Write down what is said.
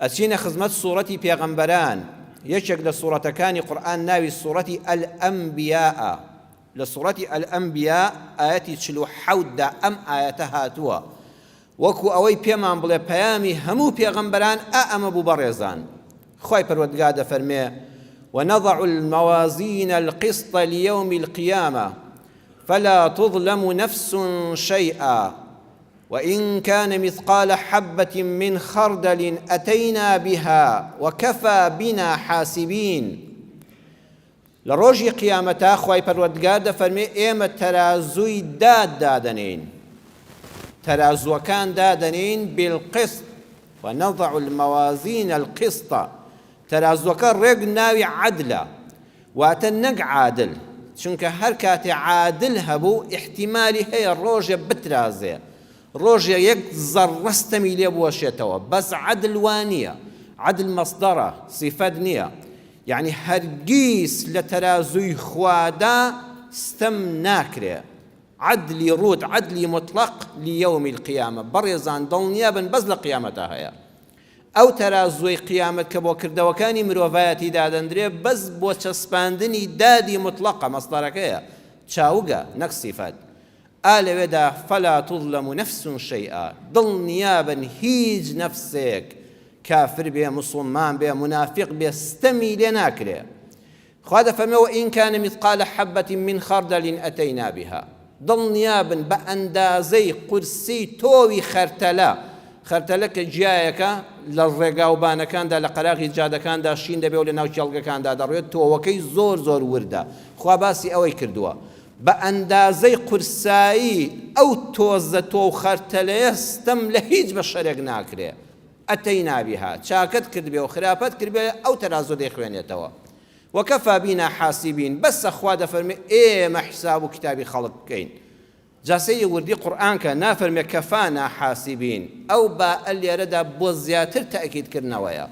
ئەچینە خزمەت سوڕەتی پێغەمبەران، یەکێک لە سوڕەتەکانی قورئان ناوی سوڕەتی الانبیاء، لە سوڕەتی الانبیاء ئایەتی 47 دا ئەم ئایەتە هاتووە وەکو ئەوەی پێمان بڵێ پەیامی هەموو پێغەمبەران ئا ئەمە بوو بەڕێزان خوای پەروەردگار دەفەرمێ ونضع الموازین القسط لیوم القیامە فلا تظلم نفس شیئا وإن كان مثقال حبة من خردل أتينا بها وكفى بنا حاسبین لە ڕۆژی قیامەتا خوای پەروەردگار دەفەرمێ ئێمە تەرازووی داد دادەنێین تەرازووەکان دادەنێین بالقسط ونضع الموازین القسط تەرازووەکە ڕێک ناوی عەدلە واتە نەک عادل چونکە هەر کاتێ عادل هەبوو ئیحتیمالی هەیە ڕۆژێ بترازێ ڕۆژێ یەک زەڕڕە ستەمی لێ بوەشێتەوە بەس عەدل وا نییە عەدل مەسدەرە سیفەت نییە یەعنی هەرگیز لە تەرازووی خوادا ستەم ناکرێ عەدلی ڕووت عەدلی موتڵەق لیەوم القیامە بەڕێزان دڵنیابن بەس لە قیامەتا هەیە ئەو تەرازووەی قیامەت کە بۆ کردەوەکانی مرۆڤایەتی دادەندرێ بەس بۆ چەسپاندنی دادی موتڵەقە مەسدەرەکەیە چاوگە نەک سیفەت ئا لەوێدا فلا تظلم نفس شیئا دڵنیابن هیچ نەفسێک کافر بێ موسڵمان بێ مونافیق بێ ستەمی لێ ناکرێ خوا دەفەرمێ وان کان مثقال حبة من خردل اتینا بها دڵنیابن بە ئەندازەی قورسی تۆوی خەرتەلە خەرتەلە کە گیایەکە لە ڕێگاوبانەکاندا لە قەراغی جادەکاندا شین دەبێ و لە ناو کێڵگەکاندا دەڕوێت تۆوەکەی زۆر زۆر وردە خوا باسی ئەوەی کردووە بە ئەندازەی قورسایی ئەو تۆزە تۆو خەرتەلەیە ستەم لە هیچ بەشەرێک ناکرێ اتینا بها چاکەت کردبێ و خراپەت کردبێ ئەو تەرازوە دەیخوێنێتەوە وکفی بنا حاسبین بەسە خوا دەفەرمێ ئێمە حساب و کتابی خەڵک بکەین جا سەیری وردی قورئان کە نافەرمێ کفانا حاسبین ئەو باء لێرەدا بۆ زیاتر تەئکید کردنەوەیە.